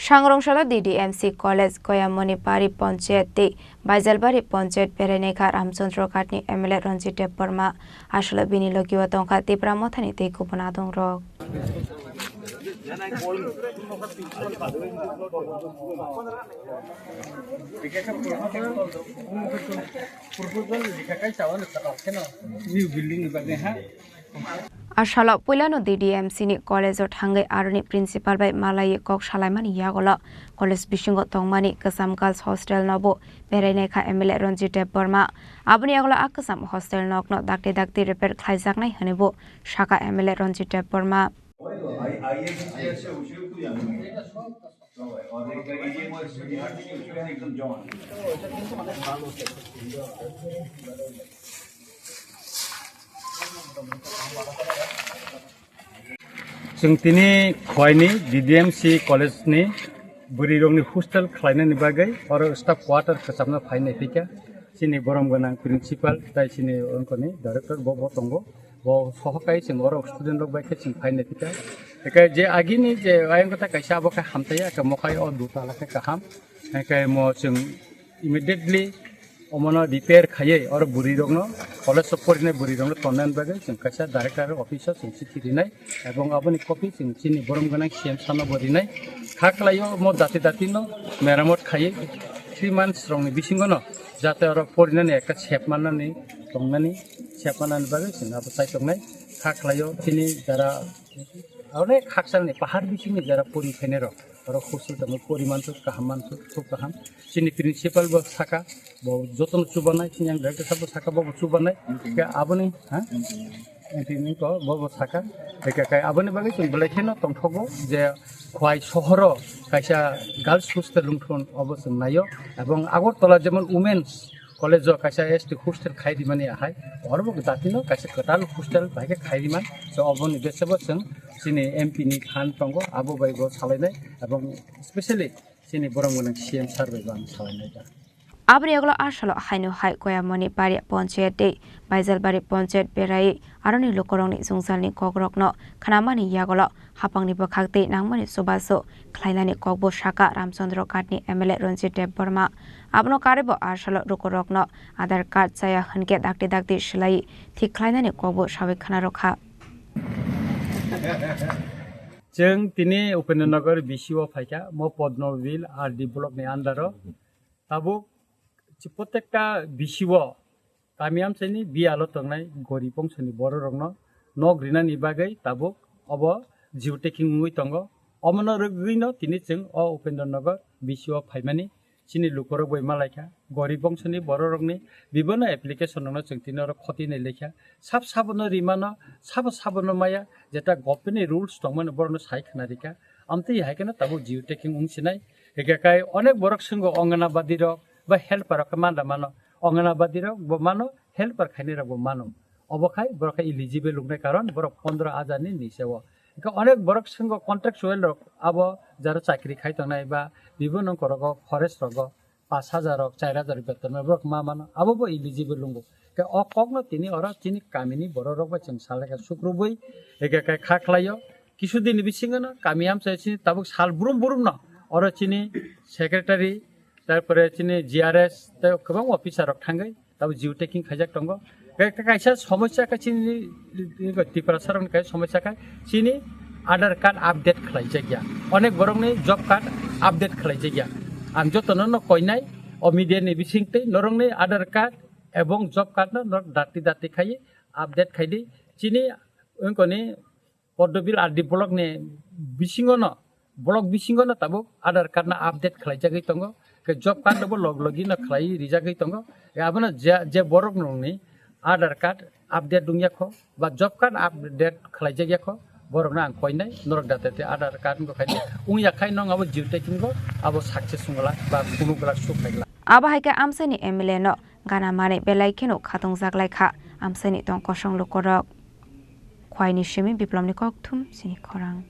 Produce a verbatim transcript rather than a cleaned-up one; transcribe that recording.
Sangrong salo D D M C College, Koyamoni Pari Ponchayat tei Baijalbari Ponchayat berainai kha Ramchandra Ghatni M L A Ranjit Debbarma. Aswk bini logi o tongkha Tipra Mothani tei kubun adongrok. New building ni bagwi ha. A salo puilano D D M C ni college o thangwi aroni principal bai malaiwi kok salaimani yagulo college bisingo tongmani Kwcham Girls Hostel no bo berainai kha M L A Ranjit Debbarma. Aboni yagulo a kwcham hostel nok no dakti dakti repair khlaijaknai hwnwi bo sakha M L A Ranjit Debbarma. Chwng tini Khwaini D D M C College ni bwrwi rokni hostel khlainani bagwi oro staff quarter kwchamna phai nai phika. Chini borom gwnang principal tai chini onkoni director bo, bo tongo. Bo sohokai chwng oro student rok bai khe chwng phai nai phika. Ekai je agini je ayang kata kaisa abo khe hamtaya, aka mokai o dutala khe kaham. Ekai mo chwng immediately omono repair khaiwi oro bwrwi rokno, college o porinai bwrwi rokno tonnani bagwi chwng kaisa director office o chwng chithi rinai, ebong aboni copy chwng chini borom gwnang C M sir no bo rinai. Kha khlaio mo dati dati no meramot khaiwi three months rokni bisingo no jate oro porinani ekta sep mannani tongnani, sep mannani bagwi chwng abo chai tongnai. Kha khlaio chini jara onek hakchalni pahar bisingni jara pori phainai rok. Oro hostel tongwi pori mansuk, kaham mansuk, khub kaham. Chini principal bo saka, bo jotono chubanai, chini ang director sabo saka, bo bo chubanai. Khe aboni, ha? Engineer ko, bo bo saka. Khe, khe, khe aboni bagwi chwng belai kheno tongthogo je Khwai sohoro kaisa girls hostel lungthon obo chwng naio. Ebong Agartala jemon women's college o kaisa S T hostel khai rimani ahai, oro bo datino kaisa kwtal hostel bai khe khai riman. So, oboni bese bo chwng chini M P ni phan tongo, abo bai bo salainai, ebong specially chini borom gwnang C M sir bai bo ang salainai da. Aboni yagulo a salo haino hai Koyamoni Pari Ponchayat tei Baijalbari Ponchayat berai aroni lukurokni jwngjalni kokrokno khnamani yagulo hapangni bwkhak tei nangmani chubachu khlainani kokbo saka Ramchandra Ghatni M L A Ranjit Debbarma. Abono karwibo a salo lukurokno Aadhaar card chaya hwnkhe dakti dakti swlaiwi thik khlainani kokbo sawi khna rwkha. Chwng tini Upendra Nagar B C O phaikha, mo Padmabil R D block ni under o. Tabuk chi-, protekta B C O kami amchaini biyalo tongnai gorib bongsoni bororokno nok rinani bagwi tabuk obo geotagging wngwi tongo. Omono rwgwino tini chwng o Upendra Nagar B C O phaimani. Chini lukurok bai malaikha, gorib bongsoni bororokni bibonno application rokno chwng tini oro khoti nai laikha. Sab sabono rimano, sabo sabono maya, jeta government ni rules tongmani borokno sai khna rikha. Amtwi hai kheno tabuk geotagging wngsinai. Hingkhe kai onek borok swngo Anganabadi rok ba helper rok khe manda mano. Anganabadi rok bo mano, helper khainai rok bo mano. Obo khai borok khe eligible wngnai, karon borok pondro hajar ni nise o. Hingkhe onek borok swngo contractual rok abo jara chakri khai tongnai ba bibonno korogo forest rogo pash hajar rok, char hajar beton rok borok ma mano, abo bo eligible wngo. Hingkhe o kokno tini oro chini kamini borok rok bai chwng salai kha sukrubui, hingkhe khe kha khlaio. Kisu din ni bisingo no kami amchai chini tabuk sal brum brum no oro chini secretary, tarpore chini G R S tei kwbang officer rok thangwi tabuk geotagging khaijak tongo. Khe, khe kaisa somosya khe chini Tiprasa rokni kaisa somosya khe chini Aadhaar card update khlaijakya, onek borokni job card update khlaijakya. Ang jotono no koinai o media ni bisingtwi norokni Aadhaar card ebong job card no norok dati dati khai update khaidi. Chini wngkoni Poddobil R D block ni bisingo no, block bisingo no tabuk Aadhaar card no update khlaijagwi tongo. Khe job card no bo log logi no khlai rijagwi tongo. Khe abono je, je borok nokni Aadhaar card update wngya kho ba job card update khlaijagya kho, borok no ang koinai norok date te Aadhaar card wngkha khai wngya khai nong abo geotagging go abo success wngla ba kunu glak suk khaigla. Abo hai khe amchaini M L A no gana manwi belai kheno khatungjak lai kha amchaini tong kosong lukurok. Khwaini simi Biplomni kokthum chini khorang.